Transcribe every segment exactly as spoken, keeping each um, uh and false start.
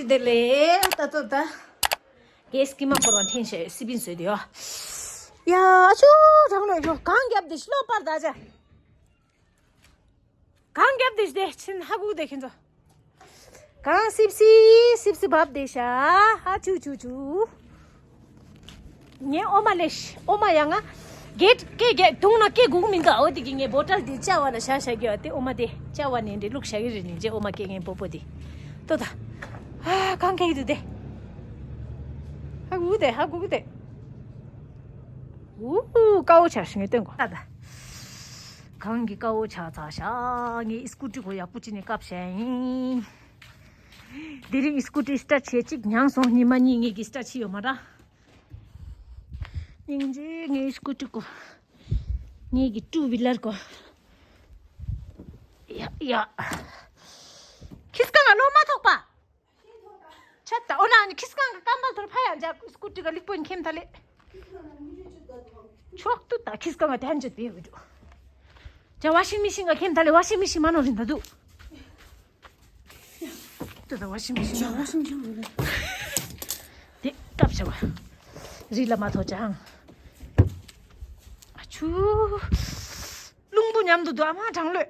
དེ་ལས་ད་ལྟ་ད། གེས་ཀྱི་མ་འཁོར་བ་འཐེན་བྱས་སི་པིན་བཟོས་དེ་ཡོ། ཡ་ཆུ་གྲང་ལོས་ཆུ་གང་རྒྱབ་དེ་ཤི་ལོ་པར་ད་ཅ། གང་རྒྱབ་དེ་ཤི་དེ་ཕྱིན་ཧ་གུ་དེ་ཁྱེད་ཚོ། གང་སིབ་སི་སིབ་སི་བབ་དེ་ཤ་ཧ་ཆུ་ཆུ་ཆུ། ངའི་ཨོ་མ་ལེ་ཤ་ཨོ་མ་ཡ་ང་། གེད་ཀེ་གེད་དུང་ན་ཀེ་གུག་མིན་ག་འོ་དེ་གི་ངའི་བོ་ཊལ་དེ་ཅ་བ་ལ་ཤ་ཤ་གི་བ་དེ་ཨོ་མ་དེ་ཅ་བ་ནས་འདྲེ་ལུག་ཤ་གི་རི་ནི་ཇེ་ཨོ་མ་ཀེ་ངའི་པོ་པོ་དེ། ཏོ་ད། ཧ་གང་ཀེ་གི་དུ་དེ། ཧ་གུ་དེ་ཧ་གུ་དེ། ཨུ་ཀའོ་ཆ་ཤི་ངའི་སྟོན་གོ་ད་ད། གང་གི་ཀའོ་ཆ་ཚ་ཤ་ངའི་སྐུ་ཊི་གོ་ཡག་པོ་ཅི་ནས་བཀབ་ཤ་ཡིན། དེ་རིང་སྐུ་ཊི་སི་ཊར་བྱེད་ཅིག་མྱངས་སོང་ཉི་མ་གཉིས་ངེད་ཀྱི་སི་ཊར་བྱེད་ཡོད་མ་ར། སྙིང་རྗེ་ངའི་སྐུ་ཊི་གོ། ངེད་ཀྱི་ཊུ་ཝི་ལར་གོ། ཡ་ཡ། ཁིས་ཀ་ང་ལོ་མ་ཐོག་པ། ཆད་ད་ཨོ་ན་ཁིས་ཀ་ང་ཀམ་པལ་ཐོར་ཕ་ཡ་འཇག་སྐུ་ཊི་ག་ལིག་པོ་ཁེམ་ཐ་ལེ། ཆོག་ཏུ་ད་ཁིས་ཀ་ང་དན་ཅོ་དེ་བི་ཌིའོ། ཇ་ཝ་ཤིང་མི་ཤིང་ག་ཁེམ་ཐ་ལེ་ཝ་ཤིང་མི་ཤིང་མ་ནོ་རིན་ད་དུ། ཏུ་ད་ཝ་ཤིང་མི་ཤིང་ཇ་ཝ་ཤིང་མི་ཤིང་རེད། དེ་སྟབས་བྱ་བ། རི་ལ་མ་ཐོ་ཅང་། ཨ་ཆུ། རླུང་བུ་མཉམ་དུ་འདུག་ཨ་མ་གྲང་ལོས།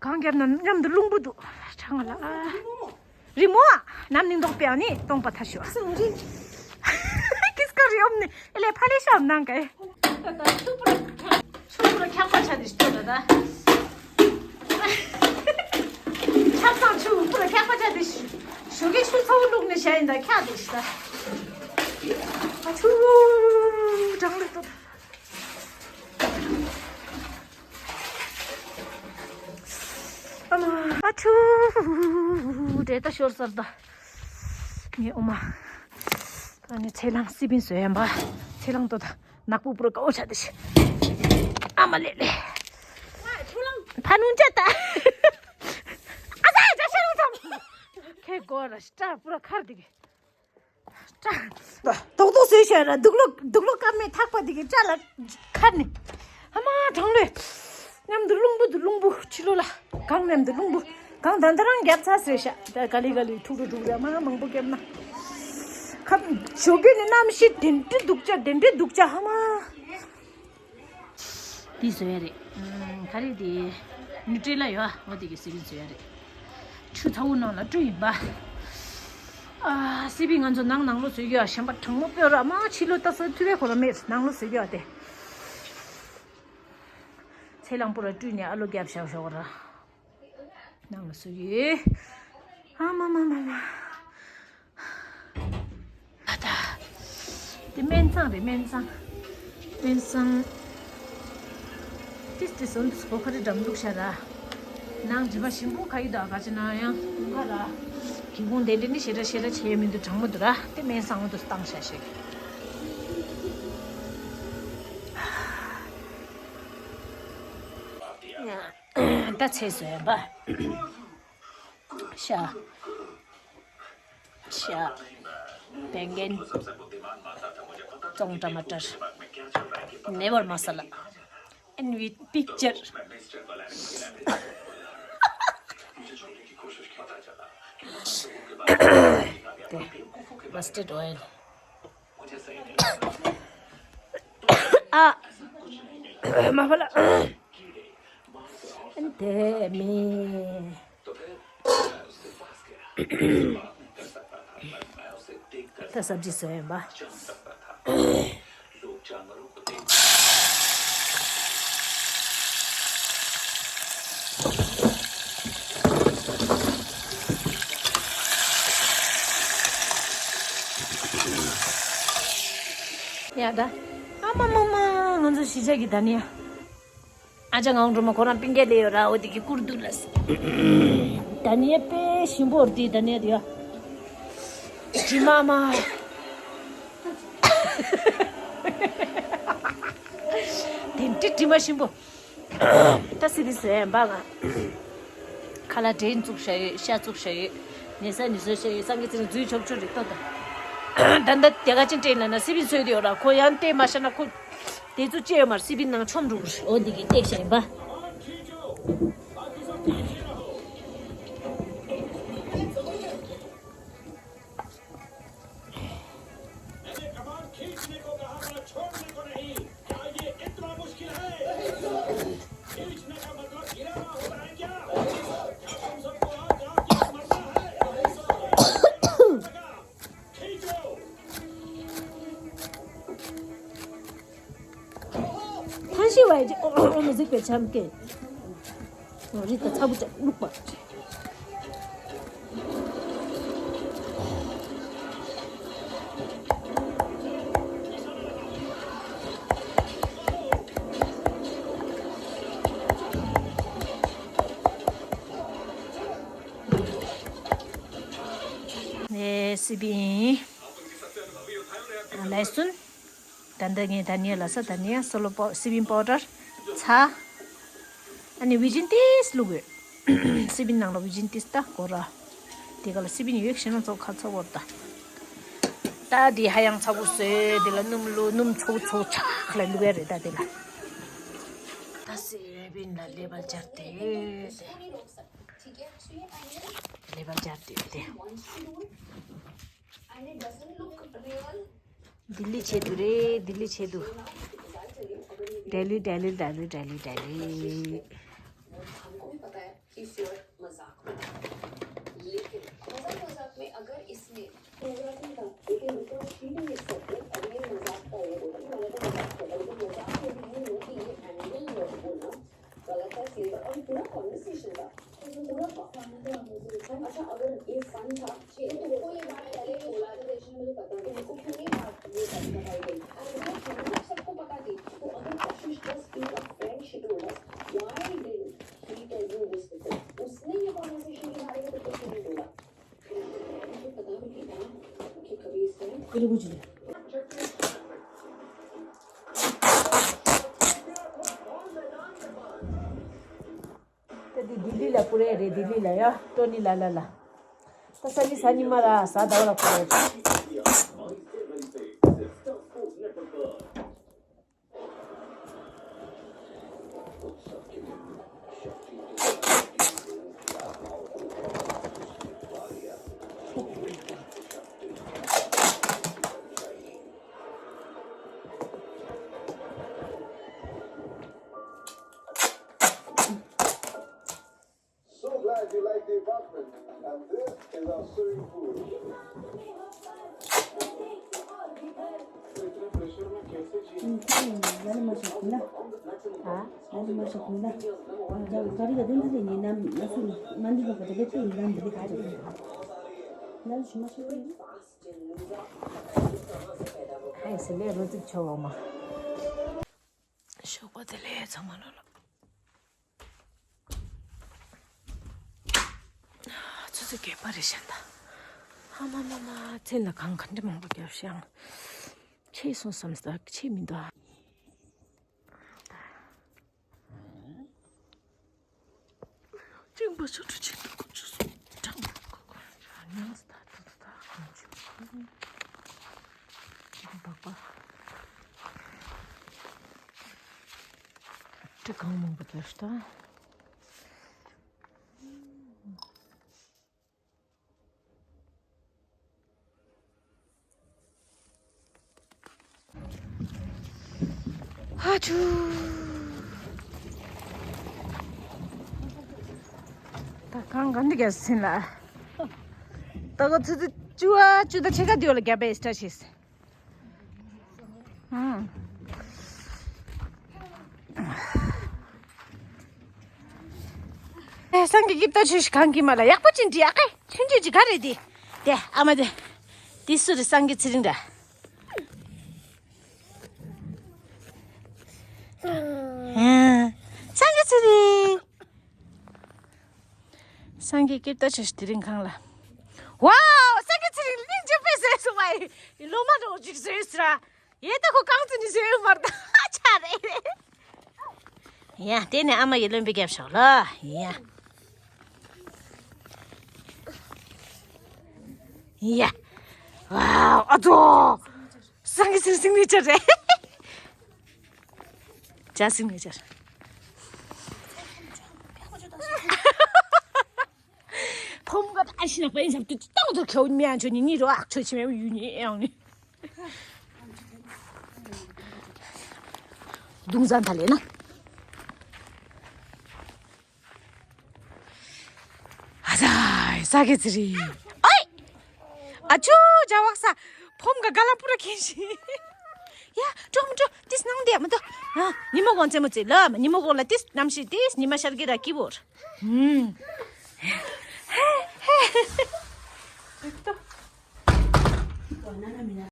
གང་རྒྱབ་ན་མཉམ་དུ་རླུང་བུ་འདུག་གྲང་ལ། རི་མོ་ཨ། ནམ་ནིང་ཏོག་པའི་ཨ་ནི་སྟོང་པ་ཐ་ཤོ། སང་རི། ཀིས་ཀ་རི་ཨོམ་ནི་ཨེ་ལེ་ཕ་ལེ་ཤ་ཨོམ་ནང་གའི། ད་ད་ཐུག་པུ་ར་ཁྱག་པ་ཆ་དེ་ཤི་ཏོ་ད་ད། ཆབ་སང་ཆུ་པུ་ར་ཁྱག་པ་ཆ་དེ་ཤི། ཞོ་གི་ཆུ་ཚ་བོ་བླུགས་ནས་བྱ་ཡིན་ད་ཁྱག་དེ་ཤི་ད། ཨ་ཆུ། གྲང་ལོས་ཏོ་ད། ཨ་མ་ཨ་ཆུ། འདྲེ་ད་ཤོར་སར་ད། ངའི་ཨོ་མ། ད་ནི་ཚེ་ལང་སི་པིན་བཟོས་ཡན་པ། ཚེ་ལང་ཏོ་ད་ནག་པོ་པུ་ར་ཀའོ་ཆ་དེ་ཤི། ཨ་མ་ལེ་ལེ། ཕ་ནུན་ཅ་ད། ཨ་ཟ་ཇ་ཤ་རུ་ཙམ། ཁེ་གོ་ར་ཤ་པུ་ར་ཁར་དེ་གི། ཏོག་ཏོག་བཟོས་ཤག་ར་དུག་ལོག་དུག་ལོག་ཀ་མེད་ཐག་པ་དེ་གི་སྐྲ་ལ་ཁར་ནི། ཨ་མ་གྲང་ལོས། མཉམ་དུ་རླུང་བུ་དུ་རླུང་བུ་ཕྱི་ལོ་ལ། གང་མཉམ་དུ་རླུང་བུ། གང་ད་ལྟ་རང་རྒྱབ་ཚ་ཟེར་ཤག་ད་ག་ལི་ག་ལི་ཐུག་རུ་རུ་ར་མ་མང་པོ་བརྒྱབ་ན། ཁ་ཞོ་གི་ནི་གནམ་གཤིས་དེ་འདྲི་སྡུག་ཅག་དེ་འདྲི་སྡུག་ཅག་ཧ་མ། འདི་བཟོ་ཡ་རེད། ཨམ། ག་རེ་དེ། ནུ་ཏྲེ་ལ་ཡོད་ཨ། འོ་དེ་གི་སི་པིན་བཟོ་ཡ་རེད། ཆུ་ཚ་བོ་ནང་ལ་བཀྲུ་ཡིན་པ། ཨ། སི་པིན་ང་ཚོ་ནང་ནང་ལོ་བཟོ་ཡ་གཞན་པ་གྲང་མོ་དཔེ་ར་མ་ཕྱི་ལོ་ལྟ་ས་ཐུ་བའི་ཁོ་ར་མེད་ནང་ལོ་བཟོ་ཡ་དེ། ཚེ་གླང་པོ་ར་བཀྲུས་ནས་ཨ་ལོ་རྒྱབ་བཞག་ཞོག་ར། ནང་ལ་སུ་ཡོད། ཨ་མ་མ་མ་མ། ཨ་ད། དེ་སྨན་ཚང་རེད་སྨན་ཚང་། སྨན་ཚང་། ཏིས་ཏིས་འོན་ཏིས་ཕོ་ཁ་རི་འགྲམ་འདུག་ཤ་ར། ནང་སྒྲིབ་པ་ཞིམ་པོ་ག་ཡི་དོ་ག་ཅི་ན་ཡང་ཁུང་ཁ་ར། གི་ཁུང་དེ་འདྲ་ནི་ཞེ་དྲག་ཞེ་དྲག་བྱས་མི་འདུག་གྲང་མོ་འདུག་ར་དེ་སྨན་ཚང་འོན་ཏིས་བཏང་ཤ་ཞིག་ད་ཚེས་སུ་ཡོད་པ། ཤ། ཤ། བེང་གན། ཙོང་ཊ་མ་ཊར། ནེ་བར་མ་ས་ལ། and with picture. དེ། mustard oil. ཨ། མ་ཕ་ལ། དེ་མི། ད་སབ་ཇི་བཟོས་ཡིན་པ། ཡ་ད། ཨ་མ་མ་མ། ང་ཚོ་གཞིས་ཆགས་ཀྱི་ད་ནི་ཡ། ཨ་ཅག་ངག་སྒྲོལ་མ་ཁོ་རང་པིང་ཀའི་ལས་ཡོད་ར་འོ་དེ་གི་བསྐུར་འདུག་ལ། ད་ནི་ཡ་དཔེ་ཞིམ་པོ་རེད་ད་ནི་ཡ་དེ་ཡ། དྲི་མ་མ། དེ་འདྲ་དྲི་མ་ཞིམ་པོ། ད་སི་པིན་བཟོས་ཡ་འབའ་ང་། ཁ་ལག་འདྲེན་བཙུགས་བཞག་ཡོད་ཤ་བཙུགས་བཞག་ཡོད། ཉལ་ས་ནི་བཟོས་བཞག་ཡོད་སངས་རྒྱས་ཚེ་རིང་འཛུལ་ཆོག་ཆོག་རེད་ལྟོ་ད། ད་ལྟ་དེ་ག་ཅིན་སྤྲད་ན་ན་སི་པིན་བཟོས་དེ་ཡོད་ར་ཁོ་ཡང་སྤྲད་མ་བཞག་ན་ཁོ། དེ་ཚོ་སྤྲད་ཡོད་མ་རེད་སི་པིན་ནང་ཆོམ་འགྲོ་གི་རེད་འོ་འདི་གི་བཏེགས་བཞག་ཡིན་པ། ཅི་བ་ཡི་ཨོ་ཨོ་ཨོ་མི་ཟིག་པའི་ཆམ་ཀེ། རི་ད་ཚ་བུ་ཅག་བླུག་པ། ནས་སི་པིན་ལས་སུན། ད་ལྟ་ངས་ད་ནི་ལ་ས་ད་ནི་སོ་ལོ་པོ་སི་པིན་པའོ་ཌར་ཚྭ། ཨ་ནི་བི་ཇིན་ཏིས་བླུགས་ཡོད། སི་པིན་ནང་ལ་བི་ཇིན་ཏིས་ད་གོ་ར། དེ་ག་ལ་སི་པིན་ཡོད་ཤེས་ན་ཚོ་ཁ་ཚ་བོར་ད། ད་དེ་ཧ་ཡང་ཚ་བོ་བཟོས་དེ་ལ་སྣུམ་བླུགས་སྣུམ་ཚོ་ཚོ་ཆག་ལ་བླུགས་ཡ་རེད་ད་དེ་ལ། ད་སི་པིན་ལ་ལེ་བལ་སྦྱར་ཏེ། ལེ་བལ་སྦྱར་ཏེ་དེ། ལྡི་ལི་ཆེད་དུ་རེད། ལྡི་ལི་ཆེད་དུ། ལྡི་ལི་ལྡི་ལི་ལྡི་ལི་ལྡི་ལི་ལྡི་ལི། ད་དེ་ལྡི་ལི་ལ་པུ་རེ་རེད། ལྡི་ལི་ལ་ཡ་ཏོ་ནི་ལ་ལ་ལ། ད་ས་ནི་ས་ནི་མ་ར་ས་ད་བ་ལ་པུ་རེ། So glad you like the apartment. And this is our swimming pool. इतना प्रेशर में कैसे जी? ཞོགས་པ་བདེ་ལེགས་ཚང་མ་ལོ་ལ། ཚོད་ཚོད་སྐྱེས་པ་རེད་ཤག་ད། ཨ་མ་མ་མ་མཚན་ལ་གང་ག་འདྲ་མང་པོ་རྒྱབ་ཤག་ཆེ་སོང་བསམ་ས་ཆེ་མི་འདུག་ཨ། ཅིང་པ་ཆུ་ཁྲུ་ཆེ་འདུག་ཁོ་ཆུ་སོང་གྲང་འདུག་ཁོ་ཁོ་ཉང་སི་ད་ད་ད་ད་གང་ཆུ་ཁོ་ཁོ་བག་པ་ཏྲི་གང་མང་པོ་རྒྱབ་ཤག་ད། ཧ་ཆུ། ད་གང་ག་འདི་ག་ཟིན་ལ། ད་ག་ཚོད་ཚོད་བཅུ་བ་བཅུ་ད་ཕྱེད་ཀ་འདི་ཡོད་ལ་རྒྱབ་པའི་ཨེ་སི་ཊ་ཤེས། ཨེ་སངས་རྒྱས་ཀྱི་ལྟ་ཆོས་ཤིག་གང་གི་མ་ལ་ཡག་པོ་ཅིག་འདྲི་ཡག་གི་ཆུང་ཆུང་ཅིག་ག་རེད་དེ། དེ་ཨ་མ་དེ། དེ་སུ་རེད། སངས་རྒྱས་ཚེ་རིང་ར། ཨ། སངས་རྒྱས་ཚེ་རིང་། སངས་རྒྱས་ཀྱི་ལྟ་ཆོས་ཤིག་དེ་རིང་གང་ལ། ཝའོ་སངས་རྒྱས་ཚེ་རིང་གླིང་ཆེན་པོའི་ཟས་སུ་བ་ཡི་ལོ་མ་རོ་ཅིག་ཟོས་སི་ར། ཡེ་ད་ཁོ་རྐང་ཚིགས་ནི་ཟོས་ཡོད་མ་རེད་ད་ཆ་རེད། ཡ་དེ་ནས་ཨ་མ་ཡི་རློན་པའི་རྒྱབ་ཤོག་ལ་ཡ། ཡ། ཝའོ་ཨ་ཙོ། སངས་རྒྱས་ཚེ་རིང་སིག་ནེ་ཅར་རེད། ཇ་སིག་ནེ་ཅར། ཕོམ་ག་ད་ཤི་ན་པན་ཞབས་ཏུ་ཏང་ཏུ་ཁྱོད་མི་ཡང་ཆོ་ཉི་ཉི་རོ་ཨག་ཆོ་ཆི་མེ་ཡུ་ཉི་ཡང་ནི། གདུང་བཟང་ཐ་ལེ་ན། ཨ་ཙའི་ས་གེ་ཙི་རི། ཨའི། ཨ་ཆུ་ཇ་བག་ས། ཕོམ་ག་ག་ལ་པུ་ར་ཁེན་ཤི། ཡ་ཀྲོ་མ་ཀྲོ་ཏིས་ནང་དེ་མ་ཏོ། ཨ། ཉི་མ་གུང་རྩེད་མོ་རྩེ་ལ་མ། ཉི་མ་གུང་ལ་ཏིས་གནམ་གཤིས་ཏིས་ཉི་མ་ཤར་གི་ར་ཀི་བོར། ཧུམ།